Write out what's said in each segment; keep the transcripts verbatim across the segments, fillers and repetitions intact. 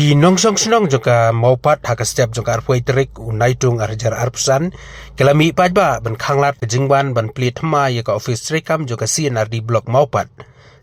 Ki nongshong shnong jong ka Mawpat ha ka step jong ka arphew tarik u Naitung arhajar arphew san ki la mih paidbah ban khanglad ka jingwan ban plie thymmai ïa ka office treikam jong ka C and R D Block Mawpat.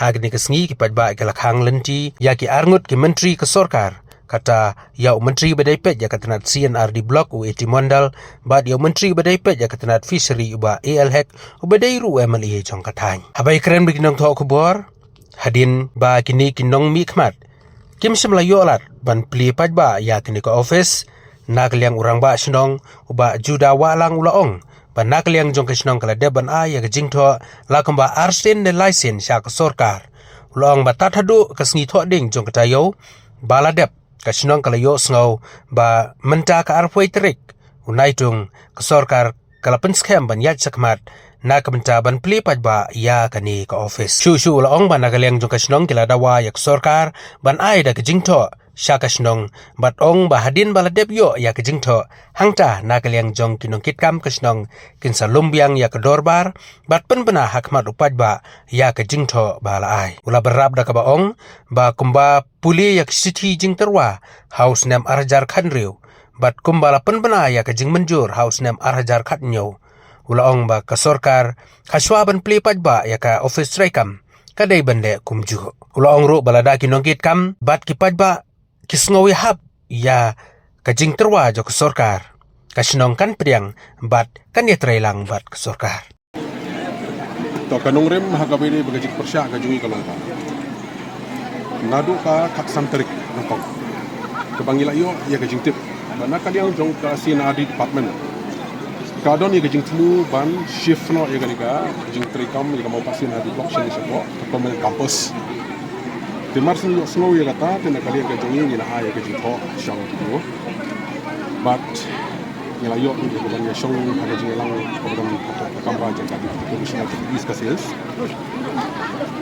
Ha kane ka sngi ki paidbah ki la khang lynti ïa ki arngut ki myntri ka sorkar, kata ïa u myntri ba dei peit ïa ka tnat C and R D Block u A T Mondal, bad ïa u myntri ba dei peit ïa ka tnat Fishery u Bah A L Hek, u ba dei ruh u M L A jong ka thaiñ. Haba ïakren bad ki nongthoh khubor, hadien ba kine ki nongmihkhmat kim shym la ïoh lad ban plie paidbah ïa kane ka office, na ka liang u rangbah shnong u Bah Juda Wahlang u la ong ba na ka liang jong ka shnong ka la dep ban ai ïa ka jingthoh la kumba arsien ne laisien sha ka sorkar. U la ong ba tad haduh ka sngi thoh ding jong ka taïew ba la dep, ka shnong ka la ïohsngew ba mynta ka arphew tarik u Naitung, ka sorkar ka la pynskhem ban ïaid shakhmat na ka bynta ban plie paidbah ïa kane ka office. Shuh shuh u la ong ba na ka liang jong ka shnong ki la dawa ïa ka sorkar ban ai da ka jingthoh sha ka shnong, bad ong ba hadien ba la dep ïoh ïa ka jingthoh, hangta na ka liang jong ki nongkitkam ka shnong kin sa lum biang ïa ka dorbar bad pynbna ha khmat u paidbah ïa ka jingthoh ba la ai. U la bynrap da kaba ong ba kumba pule ïa ka shithi jingtyrwa ha u snem arhajar khathynriew, bad kumba la pynbna ïa ka jingmynjur ha u snem arhajar khathynñiew. U la ong ba ka sorkar ha shuwa ban plie paidbah ïa ka office treikam ka dei ban leh kumjuh. U la ong ruh ba lada ki nongkitkam bad ki paidbah ki sngew ïahap ïa ka jingtyrwa jong ka sorkar, ka shnong kan pdiang bad kan ïatreilang bad ka sorkar. To ka nongrim ha kaba ïadei bad ka jingpyrshah ka jong ngi ka long ba naduh ka khatsan tarik nyngkong kaba ngi la ïoh ïa ka jingtip ba na ka liang jong ka C and R D department ka don ïa ka jingthmu ban shift noh ïa kane ka jingtreikam ïa ka Mawpat C and R D block sha kane shapoh ka permanent campus. Te mar shu ïohsngew ïa kata te na ka liang ka jong ngi ngi la ai ïa ka jingthoh sha u T D O. Bad ngi la ïoh ïa ka ban ïashong ha ka jingïalang kaba don hapoh ka kamra jong ka Deputy Commissioner of Police ka Sales.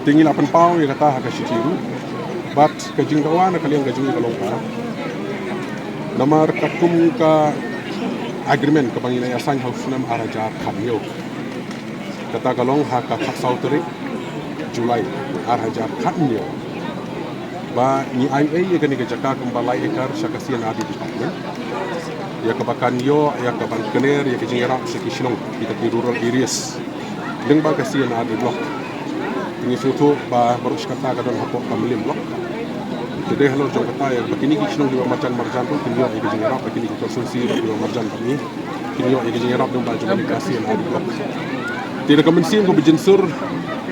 Te ngi la pynpaw ïa kata ha ka shithi ruh. Bad ka jingdawa na ka liang ka jong ngi ka long ba namar katkum ka agreement kaba ngi la ïasain ha u snem arhajar khathynñiew. Kata ka long ha ka khatsaw tarik July arhajar khathynñiew ba ngi ai ei ïa kane ka jaka kumba lai ekar sha ka C and R D department ïa kaba kan ïoh ïa ka ban kner ïa ka jingïarap sha ki shnong kita ki rural areas lyngba ka C and R D block. Ngi sngewthuh ba baroh shi katta ka don hapoh ka Mylliem block. Te dei halor jong kata ïa ba kine ki shnong kiba marjan marjan ruh kin ïoh ïa ka jingïarap, ba kine ki constituency ruh kiba marjan bad ngi kin ïoh ïa ka jingïarap lyngba jong ka C and R D block. Te da ka mynsiem kaba jynsur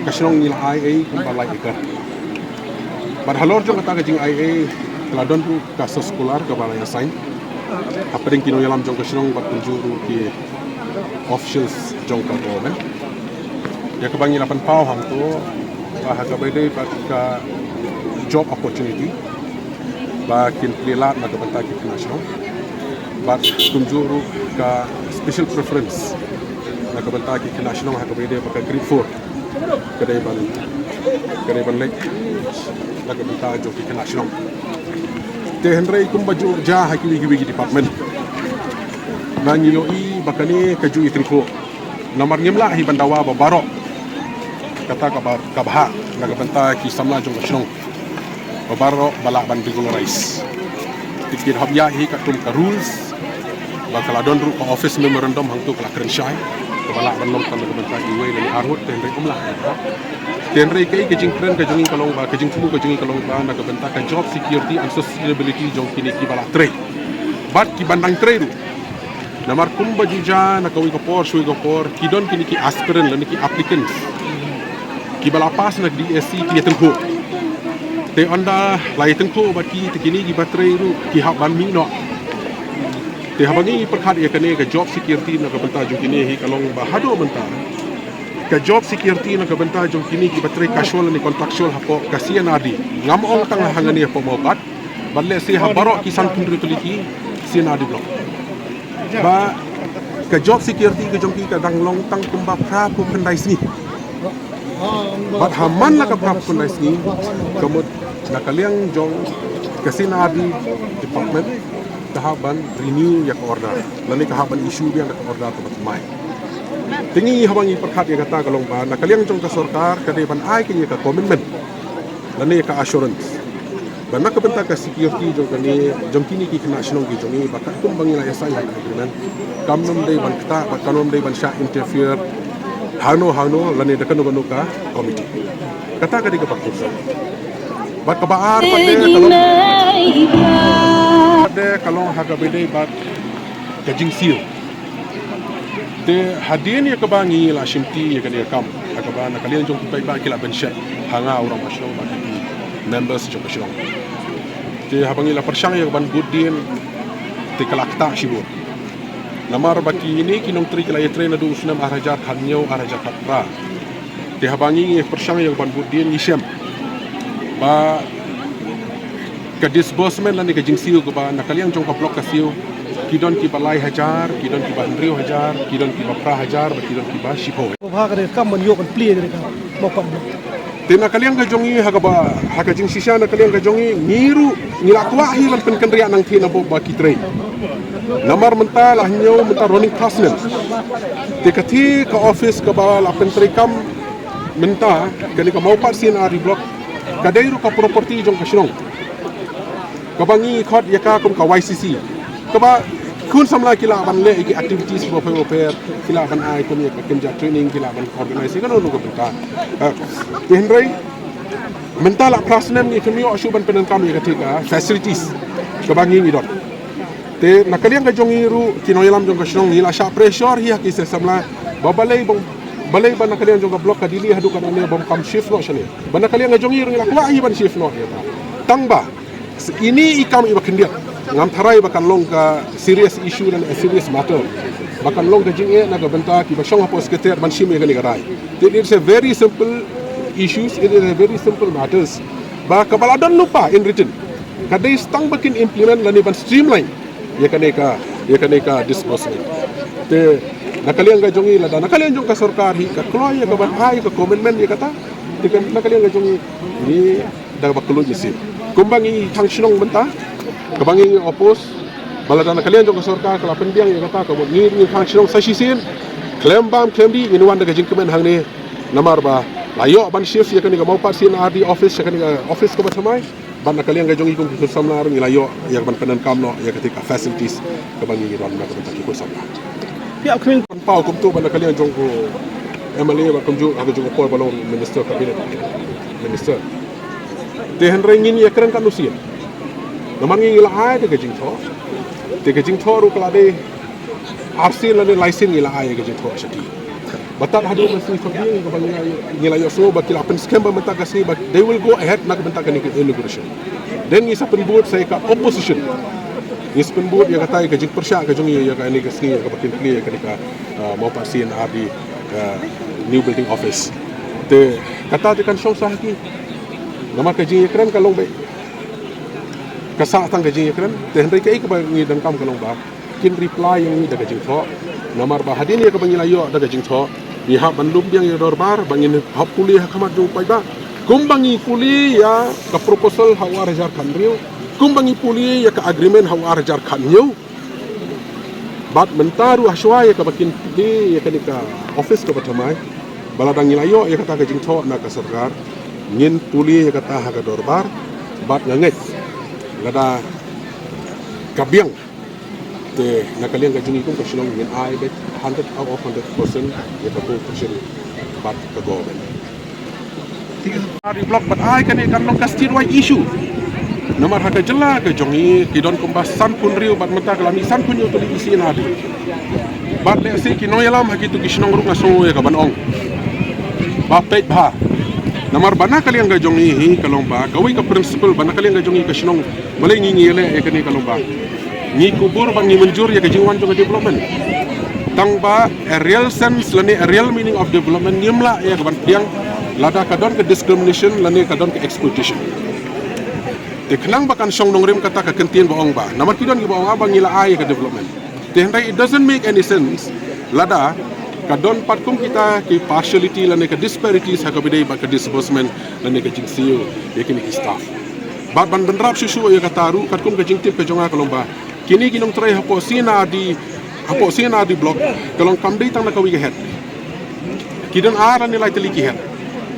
ka shnong ngi la ai ei kumba lai ekar. Bad halor jong kata ka jingai ei ka la don ruh ka circular kaba la ïasain hapdeng ki nongïalam jong ka shnong bad kumjuh ruh ki officials jong ka government ïa kaba ngi la pynpaw hangto ba ha kaba ïadei bad ka job opportunity ba kin plie lad na ka bynta ki khynnah shnong bad kumjuh ruh ka special preference na ka bynta ki khynnah shnong ha kaba ïadei bad ka grade four ka dei ban ka dei ban leit na ka bynta jong ki khynnah shnong. Te hynrei kumba ju ja ha kiwei kiwei ki department ba ngi ïohi ba kane ka ju ïatyngkhuh. Namar ngim lah hi ban dawa ba baroh kata kaba ka bha na ka bynta ki samla jong ka shnong ba baroh ba lah ban regularize. Te ki hap ïa hi katkum ka rules ba ka la don ruh ka office memorandum hangto ka la kren shai kaba lah ban long tang na ka bynta iwei lane arngut te hynrei um lah. Te hynrei kaei ka jingkren ka jong ngi ka long ba ka jingthmu ka jong ngi ka long ba na ka bynta ka job security and sustainability jong kine kiba la trei bad kiban dang trei ruh. Namar kumba ju ja na kawei ka por sha kawei ka por ki don kine ki aspirant lane ki applicants kiba la pass na D S C ki ïatyngkhuh. Te ynda la ïatyngkhuh bad ki te kine kiba trei ruh ki hap ban mih noh. Te haba ngi pyrkhat ïa kane ka job security na ka bynta jong kine hi ka long ba haduh mynta ka job security na ka bynta jong kine kiba trei casual lane contractual hapoh ka C and R D, ngam ong tang hangne hapoh Mawpat bad lehse ha baroh ki san phew tylli ki C and R D block. Ba ka job security ka jong ki ka dang long tang kumba phra phew khyndai sngi. Bad ha man la ka phra phew khyndai sngi ka mut na ka liang jong ka C and R D department ka hap ban renew ïa ka order lane ka hap ban issue biang da ka order kaba thymmai. Te ngi haba ngi pyrkhat ïa kata ka long ba na ka liang jong ka sorkar ka dei ban ai kane ka commitment lane ka assurance Ba na ka bynta ka security jong kane, jong kine ki khynnah shnong ki jong ngi, ba katkum ba ngi la ïasain ha ka agreement, kam nym dei ban ktah, ba kam nym dei ban shah interfere hangno hangno lane da kano kano ka committee. Kata ka dei kaba khuslai. Bad kaba ar pat de ka long, pat de ka long ha kaba ïadei bad ka jingsiew. Te hadien ïa kaba ngi la shimti ïa kane ka kam, ha kaba na ka liang jong ki paidbah ki la pynshet ha nga u rang ba shnong bad ki members jong ka shnong. Te haba ngi la pyrshang ïa ka ban bud dien, te ka la ktah shibun. Namar ba kine ki nongtrei ki la ïatrei naduh u snem ar hajar khathynñiew, ar hajar khatphra. Te haba ngi ngi pyrshang ïa ka ban bud dien, ngi shem ba ka disbursement lane ka jingsiew kaba na ka liang jong ka block ka siew, ki don kiba lai hajar, ki don kiba hynriew hajar, ki don kiba phra hajar, bad ki don kiba shiphew. Ba ka dei kam ban ïoh ban plie ka dei kam ba kam. Te na ka liang ka jong ngi ha kaba, ha ka jingshisha na ka liang ka jong ngi, ngi ruh ngi la kwah hi ban pynkynriah nangthie na bok ba ki trei. Namar mynta la hynñiew mynta running past nen. Te ka thie ka office kaba la pyntreikam mynta, kane ka Mawpat C and R D block, ka dei ruh ka property jong ka shnong. Kaba ngi khot ïa ka kum ka Y C C. Kaba khun samla ki lah ban leh ïa ki activities bapher bapher, ki lah ban ai kum ïa ka kynja training, ki lah ban organize ïa kano kano ka bynta. Eh, te hynrei mynta la phra snem ngi khlem ïoh shuh ban pyndonkam ïa ka thie ka facilities kaba ngi ngi don. Te na ka liang ka jong ngi ruh ki nongïalam jong ka shnong ngi la shah pressure hi ha ki seng samla ba balei ba, balei ba na ka liang jong ka block ka Dili haduh katne bym kam shift noh shane. Ba na ka liang ka jong ngi ruh ngi la kwah hi ban shift noh ïa ka. Tang ba ine i kam iba khyndiat, ngam tharai ba kan long ka serious issue lane a serious matter, ba kan long ka jingeh na ka bynta kiba shong hapoh Secretariat ban shim ïa kane ka rai. It is a very simple issues, it is a very simple matters. Ba kaba la don lypa in written, ka dei tang ba kin implement lane ban streamline ïa kane ka, ïa kane ka disbursement. Te na ka liang ka jong ngi, lada na ka liang jong ka sorkar hi ka kloi ïa ka ban ai ka commitment ïa kata, te ka, na ka liang ka jong ngi, ngi da kaba kylluid mynsiem. Kumba ngi khang shnong mynta, kaba ngi ngi oppose, ba lada na ka liang jong ka sorkar ka la pynbiang ïa kata, ka mut ngi ngi khang shnong sa shisien, khlem bam khlem dih ngin wan da ka jingkmen hangne. Namar ba la ïoh ban shift ïa kane ka Mawpat C and R D office sha kane ka office kaba thymmai. Bad na ka liang ka jong ngi kum ki khun samla ruh ngi la ïoh ïa ka ban pyndonkam noh ïa kata ka facilities kaba ngi ngi don na ka bynta ki khun samla. Pynpaw kumto ba na ka liang jong u M L A bad kumjuh ha ka jong u por ba long minister, cabinet minister. Te hynrei ngin ïakren katno sien. Namar ngi ngi la ai da ka jingthoh. Te ka jingthoh ruh ka la dei arsien lane laisien ngi la ai ka jingthoh sha ki. Ba tad haduh ka sngi February kaba ngi la, ngi la ïohsngew ba ki la pynskhem ba mynta ka sngi ba they will go ahead na ka bynta kane ka inauguration. Then ngi sa pynbud sa ïa ka opposition. Ngi sa pynbud ïa kata ïa ka jingpyrshah ka jong ngi ïa kane ka sngi ïa kaba kin plie ïa kane ka, ah, Mawpat C and R D, ah, new building office. Te kata te kan shong sa ha ki. Namar ka jingïakren ka long ba ka sah tang ka jingïakren, te hynrei kaei kaba ngi donkam ka long ba kin reply ïa ngi da ka jingthoh. Namar ba hadien ïa kaba ngi la ïoh da ka jingthoh, ngi hap ban lum biang ïa ka dorbar, ba ngin hap pule ha khmat jong u paidbah. Kumba ngi pule ïa ka proposal ha u ar hajar khathynriew, kumba ngi pule ïa ka agreement ha u ar hajar khathynñiew. Bad mynta ruh hashwa ïa kaba kin pule ïa kane ka office kaba thymmai, ba lada ngi la ïoh ïa kata ka jingthoh na ka sorkar, ngin pule ïa kata ha ka dorbar, bad nga ngeit lada ka biang. Te na ka liang ka jong ngi kum ka shnong ngin ai beit hundred out of hundred percent ïa ka cooperation bad ka government. Ar block bad ai kane kan long ka statewide issue. Namar ha ka jylla ka jong ngi ki don kumba sanphew hynriew bad mynta ka la mih sanphew hynñiew tylli ki C and R D. Bad lehse ki nongïalam ha kito ki shnong ruh nga sngew ïa ka ban ong ba peit bha. Namar ba na ka liang ka jong ngi hi ka long ba kawei ka principle ba na ka liang ka jong ngi ka shnong, balei ngi ngi ïaleh ïa kane ka long ba ngi kubur bad ngi mynjur ïa ka jingwan jong ka development. Tang ba a real sense lane a real meaning of development ngim lah ïa ka ban pdiang lada ka don ka discrimination lane ka don ka exploitation. Te khnang ba kan shong nongrim kata ka kyntien ba ong ba namar ki don kiba ong ba ngi la ai ïa ka development. Te hynrei it doesn't make any sense lada ka don pat kum kita ki partiality lane ka disparities ha kaba ïadei bad ka disbursement lane ka jingsiew ïa kine ki staff. Bad ban bynrap shuh shuh ïa kata ruh katkum ka jingtip ka jong nga ka long ba kine ki nongtrei hapoh C and R D, hapoh C and R D block ka long kam dei tang na kawei ka head. Ki don ar lane lai tylli ki head.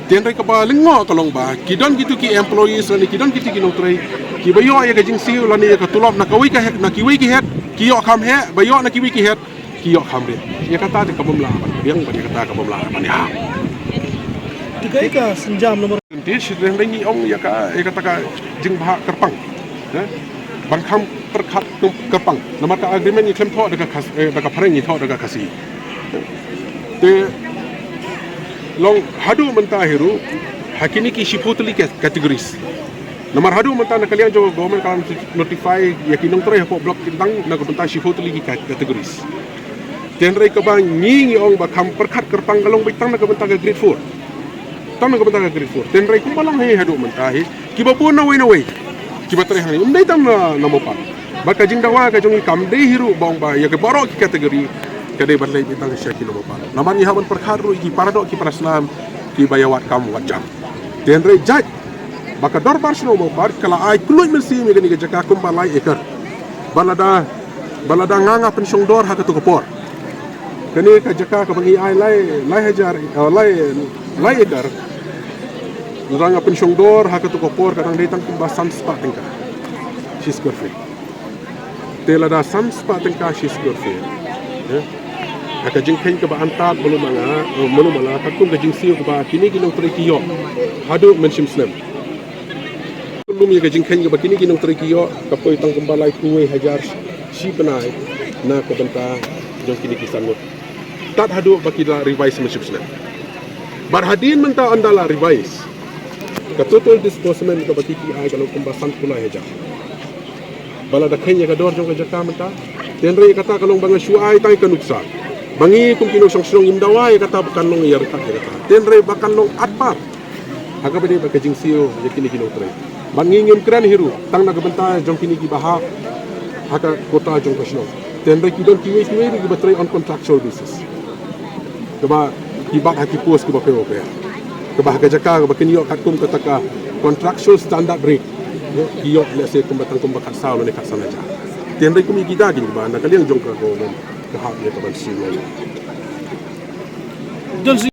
Tynrai kaba lyngngoh ka long ba ki don kitu ki employees lane ki don kitu ki nongtrei kiba ïoh ïa ka jingsiew lane ïa ka tulop na kawei ka heh, na kiwei ki heh, ki ïoh kham heh, ba ïoh na kiwei ki heh, ki ïoh kham riat. Ïa kata te ka bym lah ban pdiang bad ïa kata ka bym lah ban ïahap. Te kaei ka sienjam namar, te shi tynrai ngi ong ïa ka, ïa kata ka jingbhah kyrpang. Eh? Ban kham pyrkhat kyrpang. Namar ka agreement ngi khlem thoh da ka Khas-, eh, da ka phareng, ngi thoh da ka Khasi. Te long haduh mynta hi ruh ha kine ki shiphew tylli ki categories. Namar haduh mynta na ka liang jong ka government ka la notify ïa ki nongtrei hapoh block ki tang na ka bynta shiphew tylli ki categories. Tynrai kaba ngi ngi ong ba kham pyrkhat kyrpang ka long beit tang na ka bynta ka grade four. Tang na ka bynta ka grade four. Tynrai kumba long hi haduh mynta hi, kiba bun nawei nawei kiba trei hangne ym dei tang na, na Mawpar. Bad ka jingdawa ka jong ngi kam dei hi ruh ba ong ba ïa ka baroh ki category ka dei ban leit beit tang sha ki na Mawpar. Namar ngi hap ban pyrkhat ruh ïa ki paradoh ki parasnam kiba ïa wad kam wad jam. Tynrai jait ba ka dorbar shnong Mawpar ka la ai kylluid mynsiem ïa kane ka jaka kumba lai ekar. Bad lada, bad lada nga nga pynshong dor ha katu ka por. Kane ka jaka kaba ngi ai lai, lai hajar, eh, lai, lai ekar. Lada nga pynshong dor ha katu ka por ka dang dei tang kumba san spah tyngka shi square feet. Te lada san spah tyngka shi square feet, eh, ha ka jingkheiñ kaba antad malu mala, eh, malu mala, katkum ka jingsiew kaba kine ki nongtrei ki ïoh haduh mynshem snem. Lum ïa ka jingkheiñ kaba kine ki nongtrei ki ïoh ka poi tang kumba laiphew wei hajar shi bnai na ka bynta jong kine ki san ngut. Tad haduh ba ki la revise mynshem snem. Bad hadien mynta ynda la revise, ka total disbursement kaba ki ki ai ka long kumba sanphew lai hajar. Ba lada kheiñ ïa ka dor jong ka jaka mynta, tynrai kata ka long ba nga shu ai tang ïa ka nuksa. Ba ngi kum ki nongshong shnong ngim dawa ïa kata ba kan long ïa ryngkat ïa kata. Tynrai ba kan long atpar ha kaba dei bad ka jingsiew ïa kine ki nongtrei. Bad ngi ngim kren hi ruh tang na ka bynta jong kine kiba hap ha ka quota jong ka shnong. Tynrai ki don kiwei kiwei ruh kiba trei on contractual basis, kaba ki bat ha ki post kiba pher bapher, kaba ha ka jaka kaba kin ïoh katkum kata ka contractual standard rate, ki ïoh lehse kumba tang kumba khatsaw lane khatsan hajar. Tynrai kum ïa kita kiba na ka liang jong ka government ka hap ïa ka ban siew ïa.